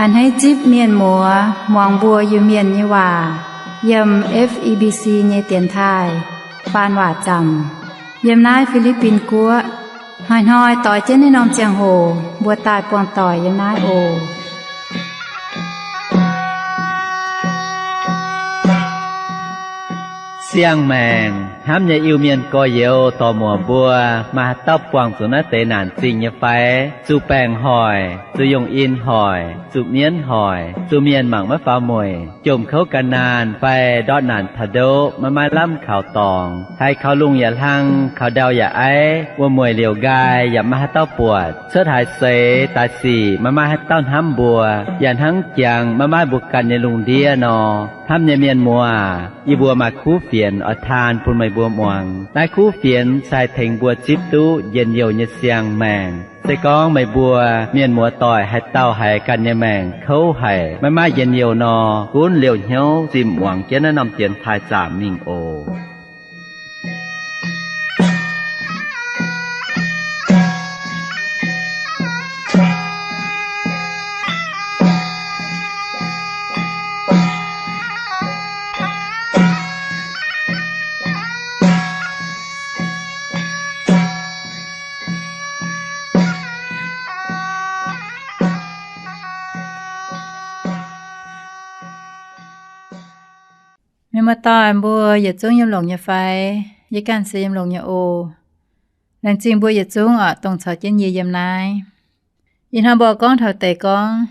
A'hneiv zipv mienh muoz muangx mbuo Iu-Mienh nyei waac yiem F E B C nyei dienx taaih faan waac zaamc yiem naaiv Fi^li^bin Guoqv. Hnoi-hnoi doix jienv naaiv norm ziangh hoc mbuo daaih buangh doic yiem naaiv oc. Siang-maengc hnamv nyei Iu-Mienh gorx-youz dorc-muoc mbuo, maaih haaix dauh buangh zuqc naaiv deix naanc zingh nyei fai? Zuqc baengc hoic, zuqc yungh in hoic, zuqc mienv hoic, zuqc mienh mangc maiv faaux mueic, jomc kouv gan naanh fai ndortv naanc taux ndoqv maiv maaih lamh kaux dorngx, haiz kaux lungh yaac hlang, kaux ndau yaac aiv, wuom-mueic liouc nqaai yaac maiv maaih haaix dauh buatc, cuotv haaix seix daaih sic maiv maaih haaix dauh hnamv mbuo, yaac hnangv jangx maiv maaih mbuo ganh nyei lungh ndiev nor. Hnamv nyei mienh muoz, yie mbuo maaih kuv fienx oix taan bun meih mbuo muangx. Naaiv kuv fienx se haih tengx mbuo zipv duqv njien-youh nyei siang-maengc. Se gorngv meih mbuo mienh muoz doic haaix dauh haiz ganh nyei maengc kouv haic, maiv maaih njien-youh nor, gunv liouh hnyouv zinh muangx jienv naaiv norm dienx taaih zaamc mingh oc. Mienh muoz-doic mbuo yietc zungv yiem longx nyei fai? Yie ganh se yiem longx nyei oc. Laengz zingh mbuo yietc zungv oc, dongh caux jienv yie yiem naaiv. Ih hnoi mbuo gorngv taux deix gorngv,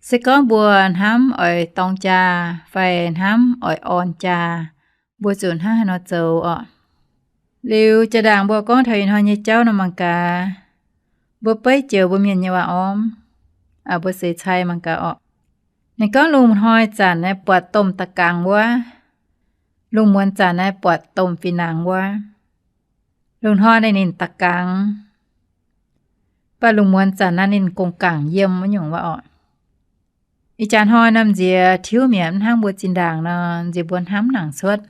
se gorngv mbuo hnamv oix dorng jaa fai hnamv oix orn jaa, mbuo zuqc hnangv haaix nor zoux orqc? Liuz jaa-ndaangc mbuo gorngv taux ih hnoi nyei jauv nor mangc gaax, mbuo beiv joux mbuo mienh nyei waac-orn, mbuo seix cai mangc gaax orqc. Ninh gorngv lungh hnoi zanc naaiv buatc domh da'gangx wuov, lungh muonz zanc naaiv buatc domh fih nangx wuov. Lungh hnoi naaiv ninh da'gangx, baac lungh muonz zanc naaiv ninh gong-gaangc yiem wuov nyungc wuov orqc. Ih jaax hnoi norm nziex tiuv mi'aqv, mv hnangv mbuo zinh ndaangc nor, nziex mbuo hnamv nangc cuotv.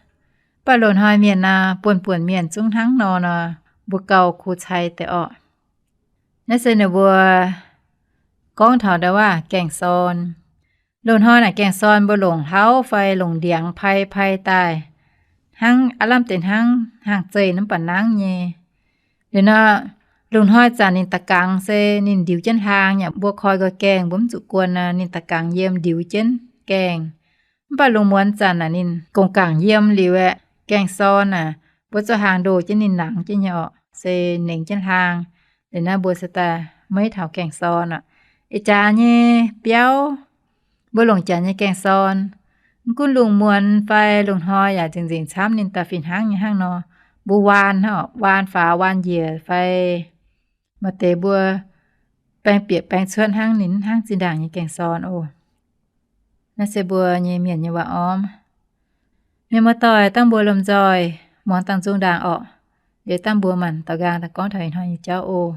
Baac loz-hnoi mienh nor, buonc-buonc mienh zungv hnangv nor nor, mbuo gauh kuh cai deix orqc. Naaiv se ninh mbuo gorngv taux ndau waac gaeng-sorn. Loz-hnoi naaic gaeng-sorn mbuo longc hlauv fai longc ndiangx pai pai daaih, hnangv aav lamh deix hnangv hnaangx-zeih mv baac nangv nyei. Liuz nor, lungh hnoi zanc ninh da'gangx se ninh ndiux jienv hlaang nyei, mbuo koi nqoi gaengh mbuo mv zuqc guon nor, ninh da'gangx yiem ndiux jienv gaengh. Mv baac lungh muonz zanc naaic ninh gong-gaangc yiem liuz aeqv, gaeng-sorn naaic, mbuo zuqc haangx ndoh jienv ninh nangx jienv nyei orqc, se nengx jienv hlaang. Liuz naaiv mbuo se daaih maiv taux gaeng-sorn orqc. Ih jaax nyei biauv, mbuo longc jaax nyei gaeng-sorn, mv gunv lungh muonz fai lungh hnoi yaac nzengc-nzengc camv ninh daaih fih hnangv nyei hnangv nor. Mbuo waan, waan faaux waan njiec fai maaih deix mbuo baeng bieqc baeng cuotv hnangv ninh, hnangv zinh ndaangc nyei gaeng-sorn oc. Naaiv se mbuo nyei mienh nyei waac-orn. Mienh muoz-doic, dangh mbuo lomh nzoih muangx dangh nzung ndaangc orqc. Liuz dangh mbuo maanc daux nqaang daaih gorngv taux ih hnoi nyei jauv oc.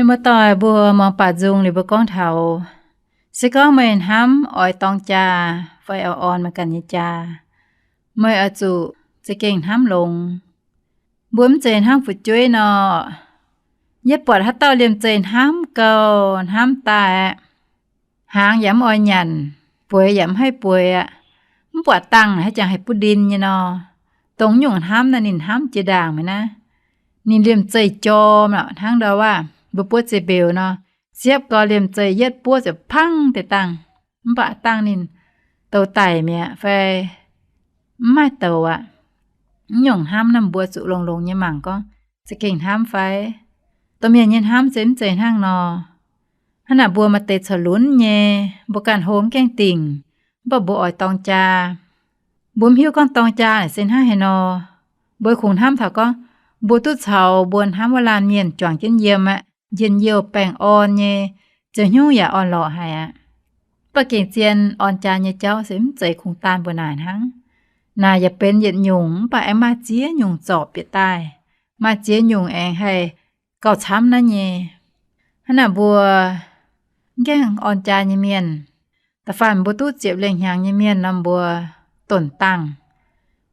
Muoz-doic mbuo muangx baac nzung liuz mbuo gorngv taux, se gorngv meih hnamv oix dorng jaa fai oix orn meih ganh nyei jaa, meih oix zuqc za'gengh hnamv longx. Mbuo mv zeiz hnamv fu'jueiv nor, yie buatc haaix dauh liemh zeih hnamv gauh hnamv daaih aqv, hnaangx yaac mv oix nyanc, bueix yaac mv haih bueix aqv, mv buatc dangh haaix jangx haih butv ndin nyei nor. Dongh nyungc hnamv naaiv ninh hnamv jiex ndaangc mi'aqv. Ninh liemh zeih jorm aqv, hnangv ndau waac mbuo buov zeiv-mbeux nor, siepv gau liemh zeih yietv buov ziouc pangv deix dangh. Mv baac dangh ninh douz daic mi'aqv fai mv maaih douz aqv. Mv nyungc hnamv naaiv mbuo zuqc longx-longx nyei mangc gorngv za'gengh hnamv fai. Domh mienh nyei hnamv se mv zeiz hnangv nor. Hnangv naaic mbuo maaih deix corc lunx nyei, mbuo ganh hlo mv gaengh dingc, mv baac mbuo oix dorng jaa. Mbuo mv hiuv gorngv dorng jaa naaic se hnangv haaix nor. Mbuo kungx hnamv taux gorngv mbuo duqv caux mbuo hnamv wuov laanh mienh juangc jienv yiem aqv, njien-youh baengh orn nyei, ziouc hnyouv yaac orn-lorqc haic aqv. Mv baac gengh zien orn jaa nyei jauv se mv zeiz kungx daanh mbuo naaic hnangv. Naaic yaac benx yietc nyungc, mv baac aengx maaih ziex nyungc zorpc bieqc daaih, maaih ziex nyungc aengx haih gauh camv naaiv nyei. Hnangv naaic mbuo mv gaengh orn jaa nyei mienh, da'faanh mbuo duqv ziepc lengh hnyangx nyei mienh nor mbuo donc dangh,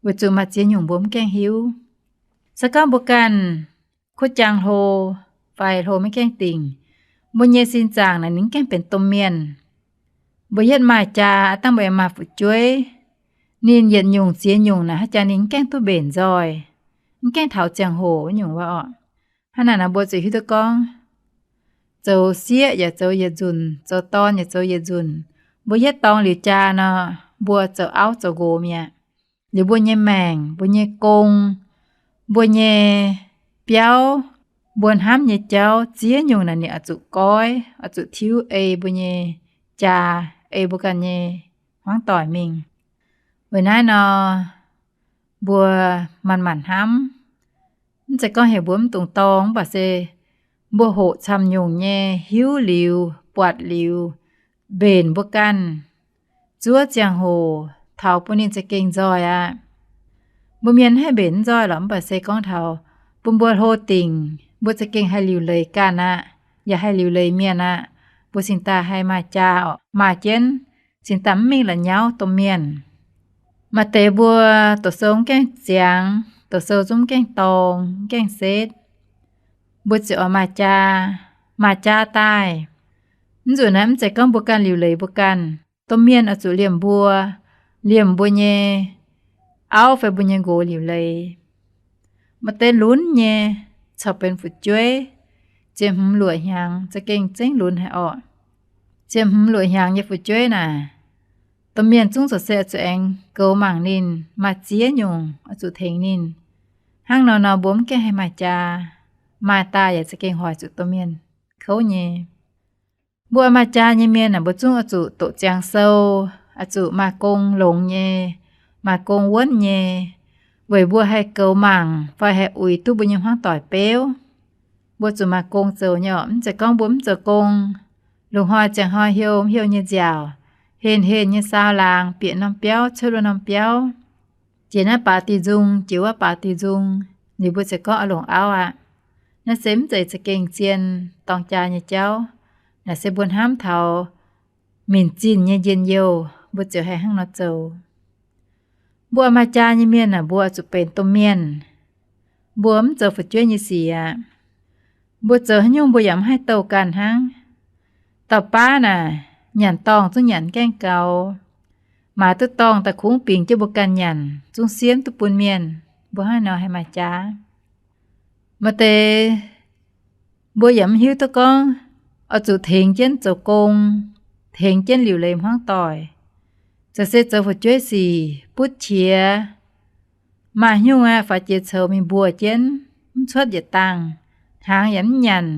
weic zuqc maaih ziex nyungc mbuo mv gaengh hiuv. Se gorngv mbuo ganh kuv jangx hlo fai hlo maiv gaengh dingc, mbuo nyei sin zaangc naaic ninh mv gaengh benx domh mienh. Mbuo yietv maaih jaa, aav dangh mbuo aengx maaih fu'jueiv, ninh yietc nyungc ziex nyungc naaic haaix jangx ninh mv gaengh duqv mbenc nzoih, mv gaengh taux ziangh hoc nyungc waac orqc. Hnangv naaic nor mbuo ziouc hiuv duqv gorngv, zoux sieqv yaac zoux yietc nzunc, zoux dorn yaac zoux yietc nzunc. Mbuo yietv dorng liuz jaa nor, mbuo zoux auv zoux nqox mi'aqv. Liuz mbuo nyei maengc, mbuo nyei gong, mbuo nyei biauv, mbuo hnamv nyei jauv, ziex nyungc naaic ninh oix zuqc goiv, oix zuqc tiuv ei mbuo nyei jaa, ei mbuo ganh nyei hmuangv doic mingh. Weic naaiv nor, mbuo manc-manc hnamv. Mv zeiz gorngv heuc mbuo mv dungx dorng, mv baac se mbuo hoqc camv nyungc nyei hiuv liuz, buatc liuz, mbenc mbuo ganh, zuov ziangh hoc taux bun ninh za'gengh nzoih aqv. Mbuo mienh haih mbenc mv nzoih lorqc, mv baac se gorngv taux bun mbuo hlo dingc, mbuo za'gengh haih liuc leiz ganh aqv, yaac haih liuc leiz mienh aqv, mbuo cingx daaih haih maaih jaa orqc, maaih jienv, cingx daaih mv mingh la'nyauv domh mienh. Maaih deix mbuo doqc sou mv gaengh ziangx, doqc sou zungv mv gaengh dorng, mv gaengh setv, mbuo ziouc oix maaih jaa, maaih jaa daaih. Mv nzunc naaiv mv zeiz gorngv mbuo ganh liuc leiz mbuo ganh. Domh mienh oix zuqc liemh mbuo, liemh mbuo nyei auv fai mbuo nyei nqox liuc leiz. Maaih deix lunx nyei, corc benx fu'jueiv, ziepc hmz luoqc hnyangx za'gengh zengv lunx haic orqc. Ziepc hmz luoqc hnyangx nyei fu'jueiv naaic, domh mienh zungv corc se oix zuqc aengx goux mangc ninh, maaih ziex nyungc oix zuqc tengx ninh. Hnangv nor nor mbuo mv gaengh haih maaih jaa. Maaih daaih yaac za'gengh hoic zuqc domh mienh kouv nyei. Mbuo maaih jaa nyei mienh aah, mbuo zungv oix zuqc doqc ziangx sou, oix zuqc maaih gong longx nyei, maaih gong wuonv nyei, weic mbuo haih goux mangc fai haih uix duqv mbuo nyei hmuangv doic beuv. Mbuo zuqc maaih gong zoux nyei orqc. Mv zeiz gorngv mbuo mv zoux gong, lungh hnoi ziangh hnoi heuc mv heuc nyei nziaauc, henh henh nyei saau laangz, bieqc norm biauv cuotv wuov norm biauv, jiex naaiv baaux diuh nzung, jiex wuov baaux diuh nzung, liuz mbuo ziouc gorngv oix longc auv aqv. Naaiv se mv zeiz za'gengh zien dorng jaa nyei jauv. Naaiv se mbuo hnamv taux minc zinh nyei njien-youh, mbuo ziouc haih hnangv nor zoux. Mbuo maaih jaa nyei mienh aah, mbuo zuqc benx domh mienh. Mbuo mv zoux fu'jueiv nyei sic aqv. Mbuo zoux haaix nyungc mbuo yaac mv haih douh ganh hnangv. Dauh baav naaic, nyanc dorngh zungv nyanc gaengh gaux. Maaiz duqv dorngh daaih kungx bingx jienv mbuo ganh nyanc, zungv siemv duqv bun mienh. Mbuo hnangv nor haih maaih jaa. Maaih deix mbuo yaac mv hiuv duqv gorngv oix zuqc tengx jienv zoux gong, tengx jienv liuc leiz hmuangv doic. Zoux se zoux fu'jueiv sic butv qiex, maaih haaix nyungc aeqv, faaux jiex coux mingh mbuox jienv, mv cuotv yietc dangh, hnaangx yaac mv nyanc.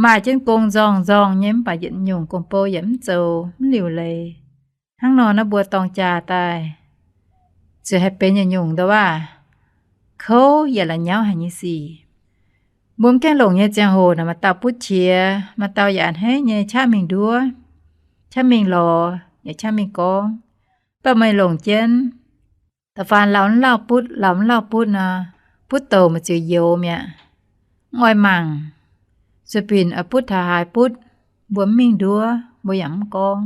Maaih jienv gong nzorng-nzorng nyei, mv baac yietc nyungc gong-bou yaac mv zoux, mv liuc leiz. Hnangv nor naaiv mbuo dorng jaa daaih ziouc haih benx yietc nyungc ndau waac kouv yaac la'nyauv haic nyei sic. Mbuo mv gaengh longc nyei ziangh hoc naaic, maaih dauh butv qiex, maaih dauh yaac a'hneiv nyei qaqv mingh nduov, qaqv mingh lorz, yaac qaqv mingh gorngv. Mv baac meih longc jienv, da'faanh lauh mv lauh butv, lauh mv lauh butv nor, butv douc meih ziouc youx mi'aqv. Mv oix mangc. zuqc binc oix butv taux haaix butv, mbuo mv mingh nduov, mbuo yaac mv gorngv.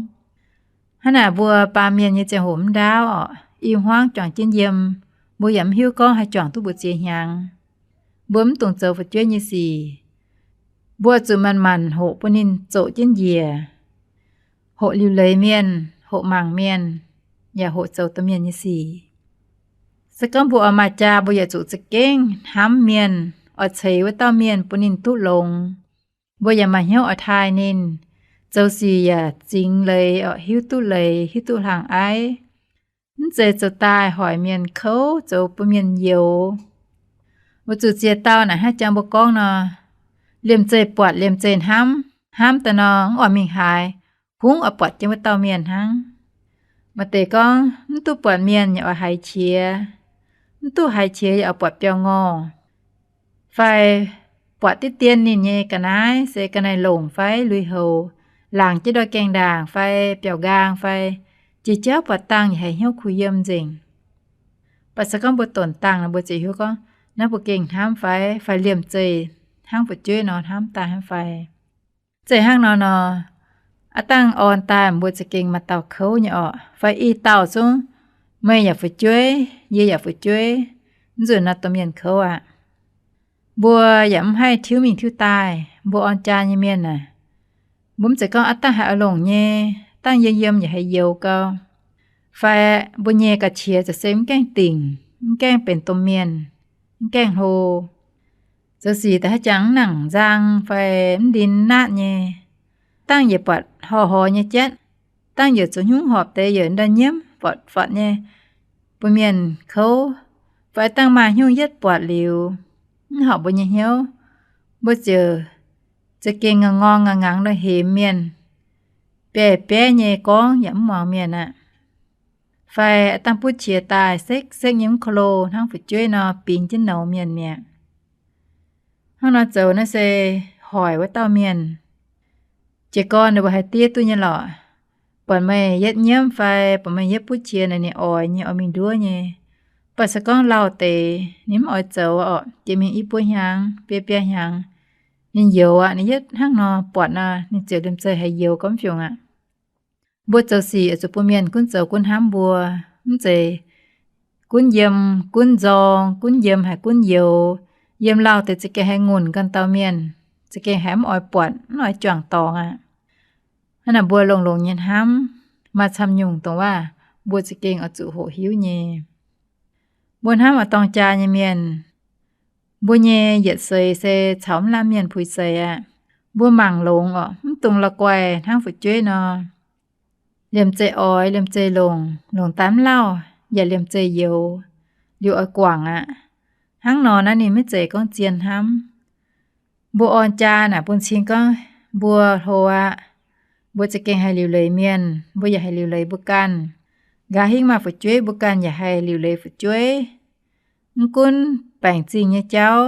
Hnangv naaic mbuo baamh mienh nyei ziangh hoc mv ndaauv oc, i hmuangv juangc jienv yiem, mbuo yaac mv hiuv gorngv haih juangc duqv mbu'ziex hnyangx. Mbuo mv dungx zoux fu'jueiv nyei sic. Mbuo zuqc manc-manc hoqc bun ninh zoqc jienv njiec, hoqc liuc leiz mienh, hoqc mangc mienh, yaac hoqc zoux domh mienh nyei sic. Se gorngv mbuo oix maaih jaa, mbuo yaac zuqc za'gengh hnamv mienh, oix ceix wuov dauh mienh bun ninh duqv longx. Mbuo yaac maaih hnyouv oix taaih ninh. Zoux sic yaac zingx leiz oc, hiuv duqv leiz, hiuv duqv hlang aiv. Mv zeiz zoux daaih hoic mienh kouv, zoux bun mienh youx. Mbuo zuqc ziex dauh naaic hnangv jang mbuo gorngv nor, liemh zeih buatc liemh zeih hnamv, hnamv daaih nor mv oix mingh haaix, kungx oix buatc jienv wuov dauh mienh hnangv. Maaih deix gorngv mv duqv buatc mienh yaac oix haiz qiex, mv duqv haiz qiex yaac oix buatc biauv-ngorh, fai buatc diqv dien ninh nyei ga'naaiv se ga'naaiv-longc fai lui-houx, laangc jienv ndortv gaengh ndaangc fai biauv-nqaang fai, jiex jauv buatc dangh yaac haiz hnyouv kuh yiem nzengc. Baac se gorngv mbuo donx dangh nor mbuo ziouc hiuv gorngv naaiv mbuo gengh hnamv fai, fai liemh zeih hnangv fu'jueiv nor hnamv daaih hnangv fai. Zeiz hnangv nor nor, aav dangh orn daaih mbuo za'gengh maaih dauh kouv nyei orqc, fai i dauh zungv, meih yaac fu'jueiv, yie yaac fu'jueiv, mv nzunc naaiv domh mienh kouv aqv. Mbuo yaac mv haih tiuv mingh tiuv daaih. Mbuo orn jaa nyei mienh aah, mbuo mv zeiz gorngv aav dangh haiz oix longc nyei, dangh yiem yiem yaac haiz youx gau, fai mbuo nyei ga'qiex ziouc se mv gaengh dingc, mv gaengh benx domh mienh, mv gaengh hlo. Zoux sic da'haav jangx mv nangc nzang fai mv ndin natv nyei, dangh yietc buatc horh horx nyei jatv, dangh yietc zoux hnyungv horpc deix yietc nda'nyiemv fotv fotv nyei, bun mienh kouv, fai dangh maaih hnyungv yietv buatc liuz, mv horpc mbuo nyei hnyouv, mbuo ziouc za'gengh ngorngh ngorngh nganx nor hemx mienh, bieiv bieiv nyei gorngv yaac mv muangx mienh aqv. Fai dangh butv qiex daaih sekv sekv nyei mv ko lo hnangv fu'jueiv nor bingx jienv nouz mienh mi'aqv. Hnangv nor zoux naaiv se hoic wuov dauh mienh. Jiez gorn ninh mbuo haih diev duqv nyei lorqc. Buatc meih yietv nyiemv fai buatc meih yietv butv qiex naaic ninh oix nyei, oix mingh nduov nyei. Baac se gorngv lauh deix ninh mv oix zoux orqc, jiex mingh i buo hnyangx, biei biaa hnyangx, ninh youx aqv, ninh yietv hnangv nor buatc nor, ninh ziouc liemh zeih haiz youx gormx fiungc aqv. Mbuo zoux sic oix zuqc bun mienh gunv zoux gunv hnamv mbuo, mv zeiz gunv yiem gunv nzorng, gunv yiem haiz gunv youx. Yiem lauh deix za'gengh haiz ngunc ganh dauh mienh, za'gengh haiz mv oix buatc, mv oix juangc dorngx aqv. Hnangv naaic mbuo longx-longx nyei hnamv maaih camv nyungc dongh waac mbuo za'gengh oix zuqc hoqc hiuv nyei. Mbuo hnamv oix dorng jaa nyei mienh, mbuo nyei yietc seix se caux mv lamh mienh puix seix aqv. Mbuo mangc longx orqc, mv dungx la'guaih hnangv fu'jueiv nor, liemh zeih oix, liemh zeih longc, longc daaih mv lauh, yaac liemh zeih youx, liuz oix guangc aqv. Hnangv nor naaiv ninh maiv zeiz gorngv zien hnamv. Mbuo orn jaa naaic bun cing gorngv mbuo hlo aqv. Mbuo za'gengh haih liuc leiz mienh, mbuo yaac haih liuc leiz mbuo ganh. Nqa'haav hingv maaih fu'jueiv, mbuo ganh yaac haih liuc leiz fu'jueiv. Mv gunv baengc zingh nyei jauv,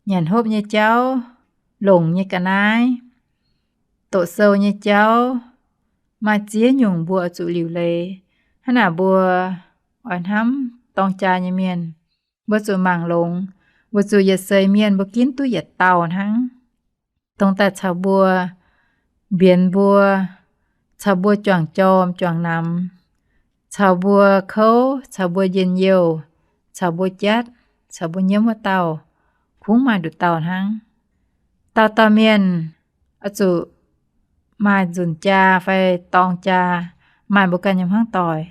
nyanc hopv nyei jauv, longc nyei ga'naaiv, doqc sou nyei jauv, maaih ziex nyungc mbuo oix zuqc liuc leiz. Hnangv naaic mbuo oix hnamv dorng jaa nyei mienh, mbuo zuqc mangc longx, weic zuqc yietc seix mienh mbuo ginv duqv yietc dauh hnangv, dongh daaih caux mbuo mbienx mbuo, caux mbuo juangc jorm juangc namx, caux mbuo kouv, caux mbuo njien-youh, caux mbuo jatv, caux mbuo nyiemv wuov dauh, kungx maaih nduqc dauh hnangv. Dauh dauh mienh oix zuqc maaih nzunc jaa fai dorng jaa, maaih mbuo ganh nyei hmuangv doic.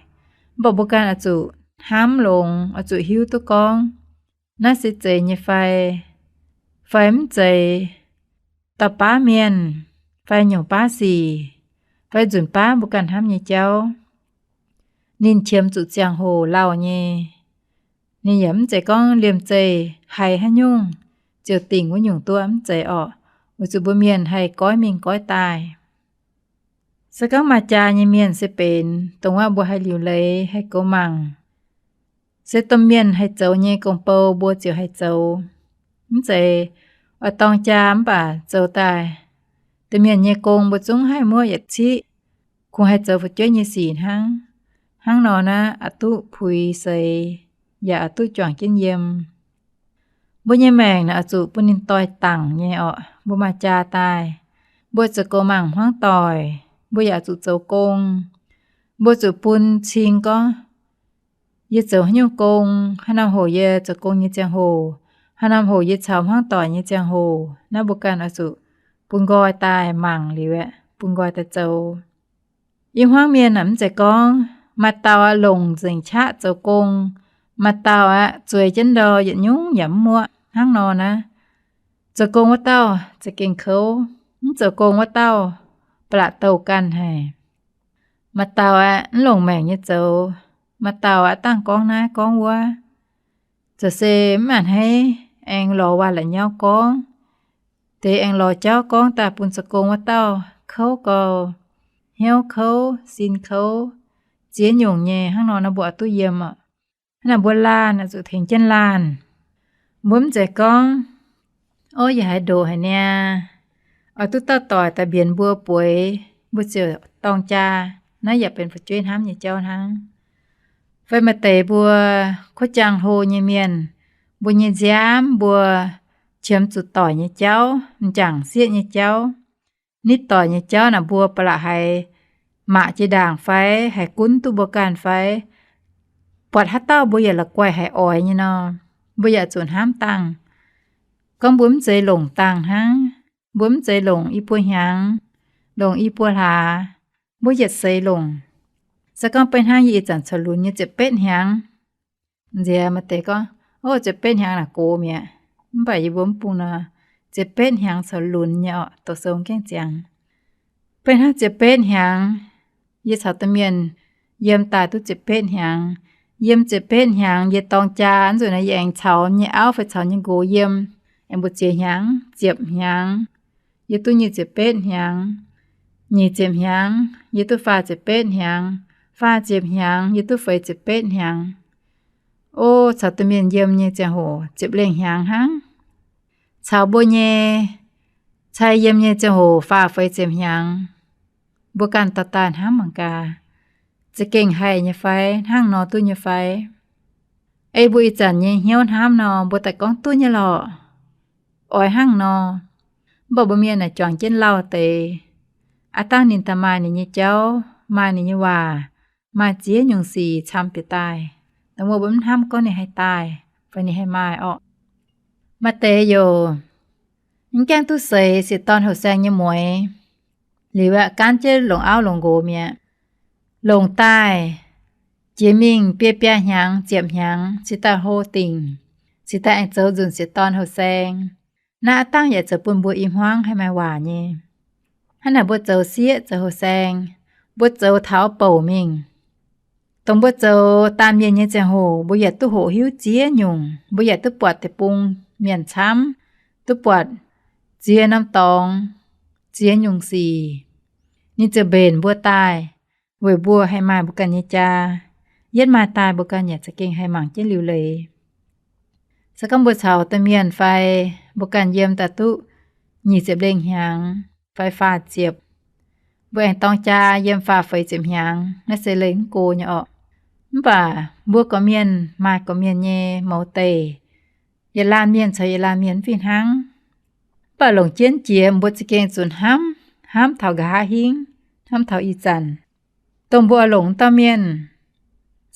Mv baac mbuo ganh oix zuqc hnamv longx, oix zuqc hiuv duqv gorngv naaiv se zeiz nyei fai, fai mv zeiz, dauh baav mienh, fai nyungc baav sic, fai nzunc baav mbuo ganh hnamv nyei jauv. Ninh qiemx zuqc ziangh hoc lauh nyei. Ninh yaac mv zeiz gorngv liemh zeih haiz haaix nyungc ziouc dingc wuov nyungc duqv, mv zeiz orqc. Weic zuqc mbuo mienh haih goiv mingh goiv daaih. Se gorngv maaih jaa nyei mienh se benx dongh wuov mbuo haih liuc leiz, haih goux mangc. Se domh mienh haih zoux nyei gong-bou mbuo ziouc haih zoux. Mv zeiz oix dorng jaa mv baac zoux daaih domh mienh nyei gong mbuo zungv haih muoqv yietc ciqv, kungx haih zoux fu'jueiv nyei sic hnangv. Hnangv nor naaiv aqc duqv puix seix, yaac aqc duqv juangc jienv yiem. Mbuo nyei maengc naaic oix zuqc bun ninh doix dangc nyei orqc. Mbuo maaih jaa daaih, mbuo zoux gong mangc hmuangv doic, mbuo yaac zuqc zoux gong. Mbuo zuqc bun cing gorngv, yie zoux haaix nyungc gong, haaix norm hoc yie zoux gong nyei ziangh hoc, haaix norm hoc yie caux hmuangv doic nyei ziangh hoc, naaiv mbuo ganh oix zuqc bun nqoi daaih mangc liuz aeqv, bun nqoi daaih zoux. I hmuangv mienh aeqv, mv zeiz gorngv maaih dauh aqv longc nzengc qaqv zoux gong, maaih dauh aqv zueiz jienv ndau yietc nyungc yaac mv muoqv hnangv nor naaiv. Zoux gong wuov dauh za'gengh kouv, mv zoux gong wuov dauh ba'laqc douh ganh haic. Maaih dauh aqv mv longc maengc nyei zoux, maaih dauh aqv dangh gorngv naaiv gorngv wuov. Zoux se mv a'hneiv aengx lorz waac-la'nyauv gorngv, deix aengx lorz jauv gorngv daaih bun zoux gong wuov dauh kouv gau, hnyouv kouv, sin kouv, ziex nyungc nyei hnangv nor, nor mbuo oix duqv yiem oc. Hnangv naaic mbuo laanh oix zuqc tengx jienv laanh. Mbuo mv zeiz gorngv, ov, yie haiz ndoqc haic niaa, oix duqv dauh doic daaih mbienx mbuo bueix, mbuo ziouc dorng jaa. Naaiv yaac benx fu'jueiv hnamv nyei jauv hnangv. Fai maaih deix mbuo kuv jaang hlo nyei mienh, mbuo nyei nziaamv mbuo qiemx zuqc doic nyei jauv, m'jangc sieqv nyei jauv. Nitv doic nyei jauv naaic mbuo ba'laqc haiz mangc jiex ndaangc fai haiz gunv duqv mbuo ganh fai, buatc haaix dauh mbuo yaac la'guaih haiz oix nyei nor, mbuo yaac zuqc hnamv dangh. Gorngv mbuo mv zeiz longc dangh hnangv, mbuo mv zeiz longc i buo hnyangx, longc i buo hlaax, mbuo yietc seix longc. Se gorngv beiv hnangv yie ih zanc caux lunx nyei ziepc betv hnyangx, nziex maaih deix gorngv, ov, ziepc betv hnyangx naaic gox mi'aqv. Mv baac yie mbuo mv bung nor, ziepc betv hnyangx caux lunx nyei orqc, doqc sou gaengh ziangx. Beiv hnangv ziepc betv hnyangx, yie caux domh mienh yiem daaih duqv ziepc betv hnyangx. Yiem ziepc betv hnyangx yie dorng jaa nzuqc naaiv, yie aengx caux nyei auv fai caux nyei nqox yiem, aengx mbu'ziex hnyangx, ziepc hnyangx, yie duqv nyic ziepc betv hnyangx. Nyic ziepc hnyangx yie duqv faah ziepc betv hnyangx. Faah ziepc hnyangx yie duqv feix ziepc betv hnyangx. O, caux domh mienh yiem nyei ziangh hoc ziepc lengh hnyangx hnangv. Caux mbuo nyei cai yiem nyei ziangh hoc faah feix ziepc hnyangx. Mbuo ganh dorh daaih hnamv mangc gaax, za'gengh haih nyei fai, hnangv nor duqv nyei fai? Ei mbuo ih zanc nyei hnyouv hnamv nor, mbuo daaih gorngv duqv nyei lorqc, oix hnangv nor. Mv baac mbuo mienh naaic juangc jienv lauh deix, aav dangh ninh daaih maaih ninh nyei jauv, maaih ninh nyei waac, maaih ziex nyungc sic camv bieqc daaih, dongh wuov mbuo mv hnamv gorngv ninh haih daaih fai ninh haih maaih orqc. Maaih deix youc mv gaengh duqv seix sieqv dorn houh saeng nyei mueix, liuz aqv gaanv jienv longc auv longc nqox mi'aqv. Longc daaih jiex mingh biei biaa hnyangx ziepc hnyangx cingx daaih hlo dingc, cingx daaih aengx zoux nzunc sieqv dorn houh saeng. Naaiv aav dangh yaac zoux bun mbuo i hmuangv haih maaih waac nyei. Hnangv naaic mbuo zoux sieqv zoux houh saeng, mbuo zoux taux bouc mingh. Dongh mbuo zoux daanh mienh nyei ziangh hoc, mbuo yaac duqv hoqc hiuv ziex nyungc, mbuo yaac duqv buatc deic-bung mienh camv, duqv buatc ziex norm dorngx, ziex nyungc sic. Ninh ziouc mbenc mbuo daaih, weic mbuo haih maaih mbuo ganh nyei jaa. Yietv maaih daaih mbuo ganh yaac za'gengh haih mangc jienv liuz leiz. Se gorngv mbuo caux domh mienh fai mbuo ganh yiem daaih duqv nyic ziepc lengh hnyangx fai faah ziepc, mbuo aengx dorng jaa yiem faah feix ziepc hnyangx, naaiv se leih mv go nyei orqc. Mv baac mbuo gorqv-mienh maaih gorqv-mienh nyei mouz deic, yietc laanh mienh caux yietc laanh mienh mv fih hnangv. Mv baac longc jienv jiex mbuo za'gengh zuqc hnamv, hnamv taux nqa'haav hingv, hnamv taux ih zanc. Dongh mbuo oix longc dauh mienh,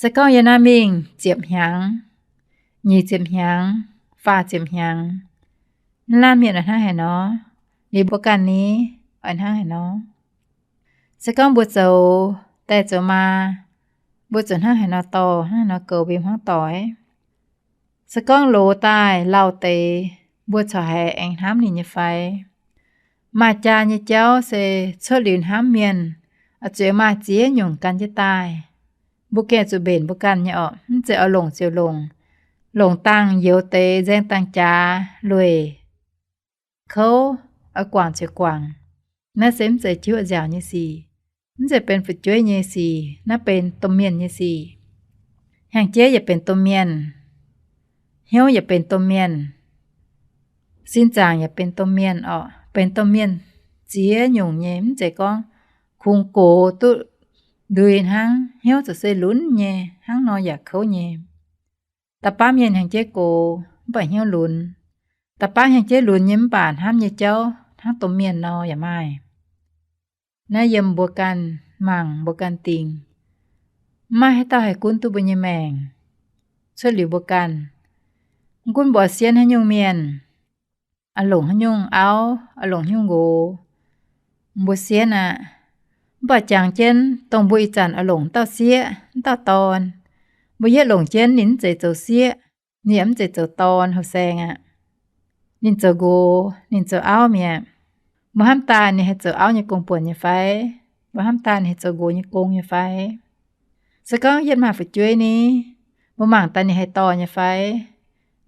se gorngv yiem naaiv mingh ziepc hnyangx, nyic ziepc hnyangx, faah ziepc hnyangx, naaiv laanh mienh oix hnangv haaix nor? Liuz mbuo ganh ni, oix hnangv haaix nor? Se gorngv mbuo zoux die zoux maa, mbuo zuqc hnangv haaix nor dorh, hnangv haaix nor goux mbuo hmuangv doic? Se gorngv loz daaih lauh deix, mbuo corc haiz aengx hnamv ninh nyei fai? Maaih jaa nyei jauv se cuotv liuz hnamv mienh, oix zuqc maaih ziex nyungc gan jienv daaih. Mbuo gengh zuqc mbenc mbuo ganh nyei orqc, mv zeiz oix longc ziouc longc. Longc dangh youz deix nzaeng dangh jaax lueic, kouv, oix guangc ziouc guangc. Naaiv se mv zeiz jiuv nziaauc nyei sic, mv zeiz benx fu'jueiv nyei sic, naaiv benx domh mienh nyei sic. Hnyangx-jeiv yaac benx domh mienh, hnyouv yaac benx domh mienh, sin zaangc yaac benx domh mienh orqc. Benx domh mienh ziex nyungc nyei, mv zeiz gorngv kungx gox duqv ndui hnangv, hnyouv ziouc se lunx nyei, hnangv nor yaac kouv nyei. Da'baav mienh hnyangx-jeiv gox mv baac hnyouv lunx, Da'baav hnyangx-jeiv lunx nyei mv baac hnamv nyei jauv hnangv domh mienh nor yaac maaih. Naaiv yiem mbuo ganh mangc, mbuo ganh dingc. Mv maaih haaix dauh haih gunv duqv mbuo nyei maengc cuotv liuz mbuo ganh. Mv gunv mbuo sienh haaix nyungc mienh, a'longc haaix nyungc auv, a'longc haaix nyungc nqox, mbuo sienh aqv. Mv baac jangx jienv dongh mbuo ih zanc a'longc dauh sieqv, dauh dorn, mbuo yietv longc jienv ninh mv zeiz zoux sieqv, ninh yaac mv zeiz zoux dorn, houh saeng aqv. Ninh zoux nqox, ninh zoux auv mi'aqv. Mbuo hnamv daaih ninh haih zoux auv nyei gong-buonc nyei fai? Mbuo hnamv daaih ninh haih zoux nqox nyei gong nyei fai? Se gorngv yietv maaih fu'jueiv ni, mbuo mangc daaih ninh haih dorh nyei fai?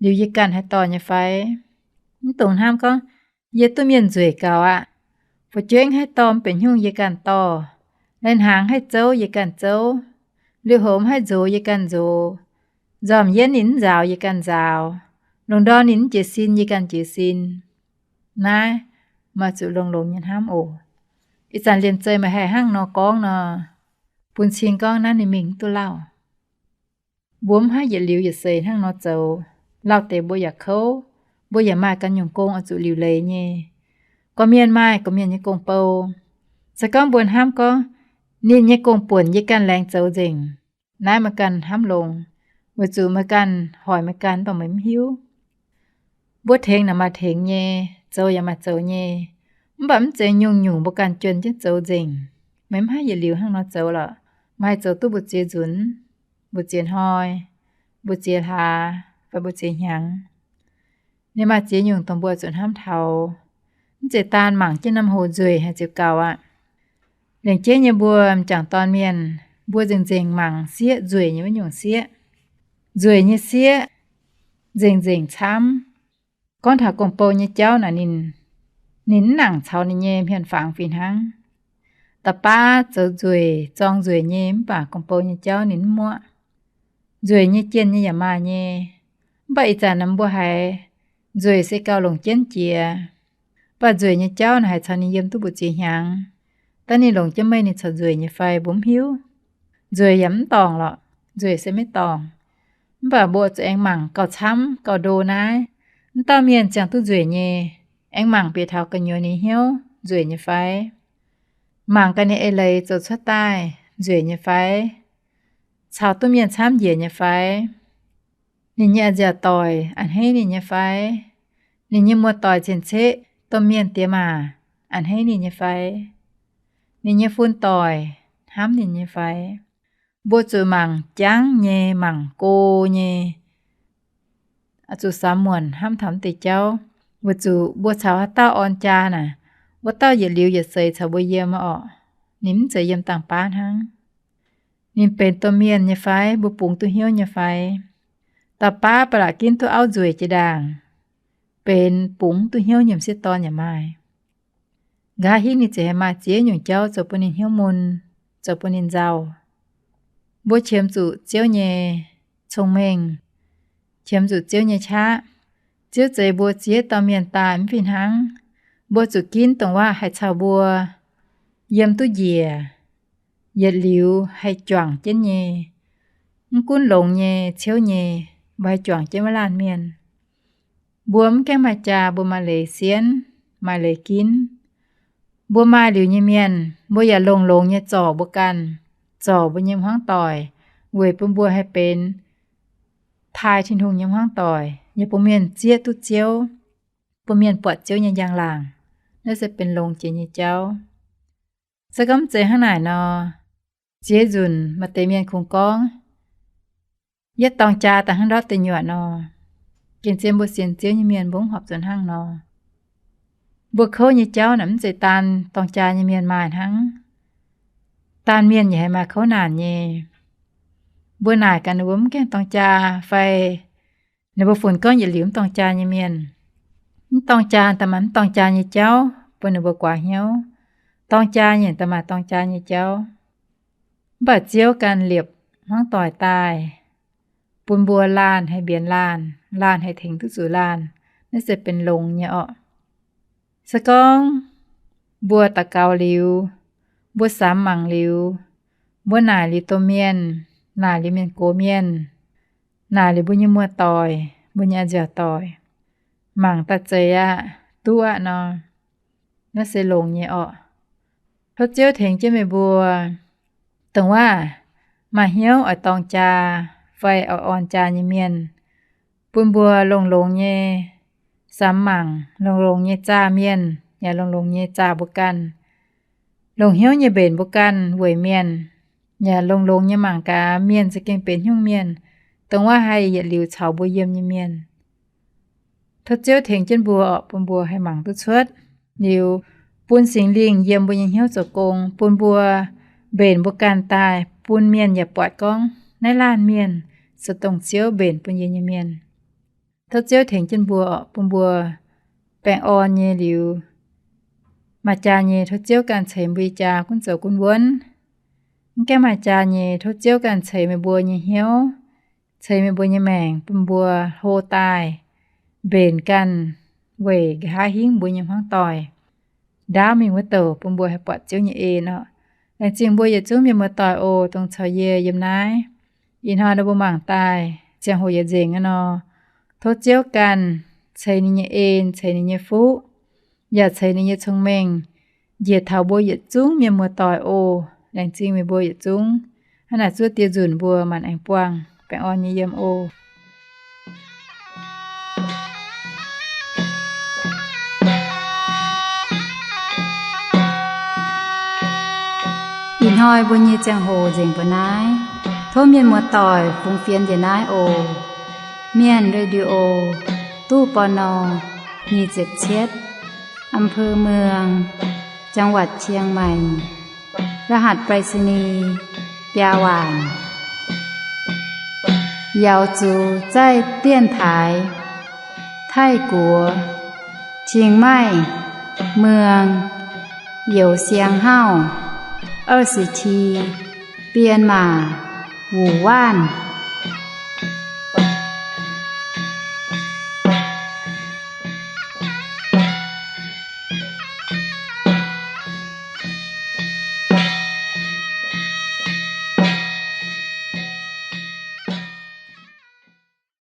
Liuz yie ganh haih dorh nyei fai? Mv dungx hnamv gorngv, yie duqv mienh nzueic gaux aqv. Fu'jueiv haih dorh mv benx hnyungc yie ganh dorh. Lai-hnaangx haih zouv yie ganh zouv. Liuz houx haih nzox yie ganh nzox. Nzormc yienv ninh mv nzaaux yie ganh nzaaux. Lungh ndorm ninh mv jiez sin yie ganh jiez sin. Naaiv maaih zuqc longx-longx nyei hnamv oc. Ih zanc liemh zeih meih haih hnangv nor gorngv nor, bun cing gorngv naaiv ninh mingh mv duqv lauh. Mbuo mv haih yietc liuz yietc seix hnangv nor zoux. Lauh deix mbuo yaac kouv, mbuo yaac maaih ganh nyungc gong oix zuqc liuc leiz nyei. Gorqv-mienh maaih gorqv-mienh nyei gong-bou. Se gorngv mbuo hnamv gorngv, ninh nyei gong-buonc yie ganh laengz zoux nzengc, naaiv meih ganh hnamv longx, weic zuqc meih ganh hoic meih ganh, mv baac meih mv hiuv. Mbuo tengx naaic maaih tengx nyei, zoux yaac maaih zoux nyei, mv baac mv zeiz nyungc-nyungc mbuo ganh juonh jienv zoux nzengc. Meih mv haih yietc liuz hnangv nor zoux lorqc. Meih haih zoux duqv mbu'ziex nzunc, mbu'ziex hnoi, mbu'ziex hlaax, fai mbu'ziex hnyangx. Ninh maaih ziex nyungc dongh mbuo zuqc hnamv taux. Mv zeiz daan mangc jienv norm hoc nzueic haic ziouc gaux aqv. Lengc jeiv nyei mbuo m'jangc dorn mienh, mbuo nzengc-nzengc mangc sieqv nzueic nyei wuov nyungc sieqv. Nzueic nyei sieqv nzengc-nzengc camv. Gorngv taux gong-bou nyei jauv naaic ninh, ninh mv nangc caux ninh nyei hmien fangx fih hnangv. Da'baav zoux nzueic, zorng nzueic nyei, mv baac gong-bou nyei jauv ninh mv muoqv. Nzueic nyei jienh nyei yaac maaih nyei. Mv baac ih zanc naaic mbuo haiz nzueic se gauh longc jienv jiex. Mv baac nzueic nyei jauv naaic haiz caux ninh yiem duqv mbu'ziex hnyangx. Daaih ninh longc jienv meih ninh corc nzueic nyei fai mbuo mv hiuv. Nzueic yaac mv dorngc lorqc. Nzueic se maiv dorngc. Mv baac mbuo zuqc aengx mangc gauh camv gauh ndo naaiv. Mv dauh mienh ziangh duqv nzueic nyei, aengx mangc bieqc taux gu'nyuoz ninh hnyouv nzueic nyei fai? Mangc gaax ninh eix leiz zoux cuotv daaih nzueic nyei fai? Caux duqv mienh camv njiec nyei fai? Ninh nyei a'nziaauc doic a'hneiv ninh nyei fai? Ninh nyei muoz-doic cien-ceqv domh mienh diex maac a'hneiv ninh nyei fai? Ninh nyei fun-doic hnamv ninh nyei fai? Mbuo zuqc mangc jangv nyei, mangc go nyei, zuqc samx muonc hnamv taux mv deix jauv, weic zuqc mbuo caux haaix dauh orn jaa naaic, wuov dauh yietc liuz yietc seix caux mbuo yiem orqc. Ninh mv zeiz yiem dangh baav hnangv. Ninh benx domh mienh nyei fai, mbuo bungx duqv hnyouv nyei fai? Dauh baav ba'laqc ginv duqv auv nzueic jiex ndaangc, benx bungx duqv hnyouv nyei m'sieqv dorn yaac maaih. Nqa'haav hingv ninh ziouc haih maaih ziex nyungc jauv zoux bun ninh hnyouv mun, zoux bun ninh nzauh. Mbuo qiemx zuqc Ziouv nyei cong-mengh, qiemx zuqc Ziouv nyei qaqv. Ziouv zeix mbuo ziex dauh mienh daaih mv fih hnangv. Mbuo zuqc ginv dongh wuov haih caux mbuo yiem duqv njiec, yietc liuz haih juangc jienv nyei. Mv gunv longx nyei, ciouv nyei, mbuo haih juangc jienv wuov laanh mienh. Mbuo mv gaengh maaih jaa, mbuo maaih leiz sienv, maaih leiz ginv. Mbuo maaih liuz nyei mienh, mbuo yaac longx-longx nyei zorc mbuo ganh, zorc mbuo nyei hmuangv doic, weic bun mbuo haih benx taaih Tin-Hungh nyei hmuangv doic, yaac bun mienh zieqv duqv Ziouv, bun mienh buatc Ziouv nyei njang-laangc. Naaiv se benx longx jiex nyei jauv. Se gorngv mv zeiz hnangv naaic nor, ziex nzunc maaih deix mienh kungx gorngv, yietv dorng jaa daaih hnangv ndortv deic nyuoqc nor. Gengh zien mbuo sienx Ziouv nyei mienh mbuo mv horpc zuqc hnangv nor. Mbuo kouv nyei jauv naaic mv zeiz daan dorng jaa nyei mienh maaih hnangv. Daan mienh yaac haih maaih kouv naanc nyei. Mbuo naaic gaax ninh mbuo mv gaengh dorng jaa fai ninh mbuo funx gorngv yietc liuz mv dorng jaa nyei mienh. Mv dorng jaa daaih maaih mv dorng jaa nyei jauv bun ninh mbuo guaax hnyouv. Dorng jaa nyei daaih maaih dorng jaa nyei jauv. Mv baac Ziouv ganh liepc hmuangv doic daaih, bun mbuo laanh haih mbienx laanh, laanh haih tengx duqv zuqc laanh. Naaiv se benx longx nyei orqc. Se gorngv mbuo daux gaux liuz, mbuo samx mangc liuz, mbuo naaic liuz domh mienh, naaic liuz mienh gox mienh, naaic liuz mbuo nyei muoz-doic, mbuo nyei a'nziaauc doic, mangc daaih zeiz aqv, duqv aqv nor. Naaiv se longx nyei orqc. Tov Ziouv tengx jienv meih mbuo, dongh wuov maaih hnyouv oix dorng jaa fai oix orn jaa nyei mienh, bun mbuo longx-longx nyei samx mangc, longx-longx nyei zaah mienh, yaac longx-longx nyei zaah mbuo ganh. Longc hnyouv nyei mbenc mbuo ganh weic mienh, yaac longx-longx nyei mangc gaax mienh za'gengh benx nyungc mienh, dongh wuov haih yietc liuz caux mbuo yiem nyei mienh. Tov Ziouv tengx jienv mbuo orqc, bun mbuo haih mangc duqv cuotv. Liuz, bun Singx Lingh yiem mbuo nyei hnyouv zoux gong, bun mbuo mbenc mbuo ganh daaih, bun mienh yaac buatc gorngv naaiv laanh mienh se dongh Ziouv mbenc bun yie nyei mienh. Tov Ziouv tengx jienv mbuo orqc, bun mbuo baengh orn nyei liuz, maaih jaa nyei tov Ziouv ganh ceix mbuo nyei jaa gunv zoux gunv wuonv. Mv gaengh maaih jaa nyei tov Ziouv ganh ceix meih mbuo nyei hnyouv, ceix meih mbuo nyei maengc, bun mbuo hlo daaih mbenc ganh weic nqa'haav hingv mbuo nyei hmuangv doic ndaauv mingh wuov douc, bun mbuo haih buatc Ziouv nyei en orqc. Laengz zingh mbuo yietc zungv mienh muoz-doic oc, dongh caux yie yiem naaiv. Ih hnoi nor mbuo mangc daaih ziangh hoc yietc nzengc aqv nor, tov Ziouv ganh ceix ninh nyei en, ceix ninh nyei fuqv, yaac ceix ninh nyei cong-mengh njiec taux mbuo yietc zungv mienh muoz-doic oc. Laengz zingh meih mbuo yietc zungv. Hnangv naaic zuov die nzunc mbuo maanc aengx buangh. Baengh orn nyei yiem oc. Ih hnoi mbuo nyei ziangh hoc nzengc mbuo naaiv. Tov mienh muoz-doic fungx fienx njiec naaiv oc. Mienh Radio, ตู้ ปณ. nyic ziepc cietv, อำเภอเมือง จังหวัดเชียงใหม่ รหัสไปรษณีย์ biaa waanc. 瑶族在电台 泰国 Chiang Mai เมือง Yeu Siang Hau 二十七 Myanmar 五万.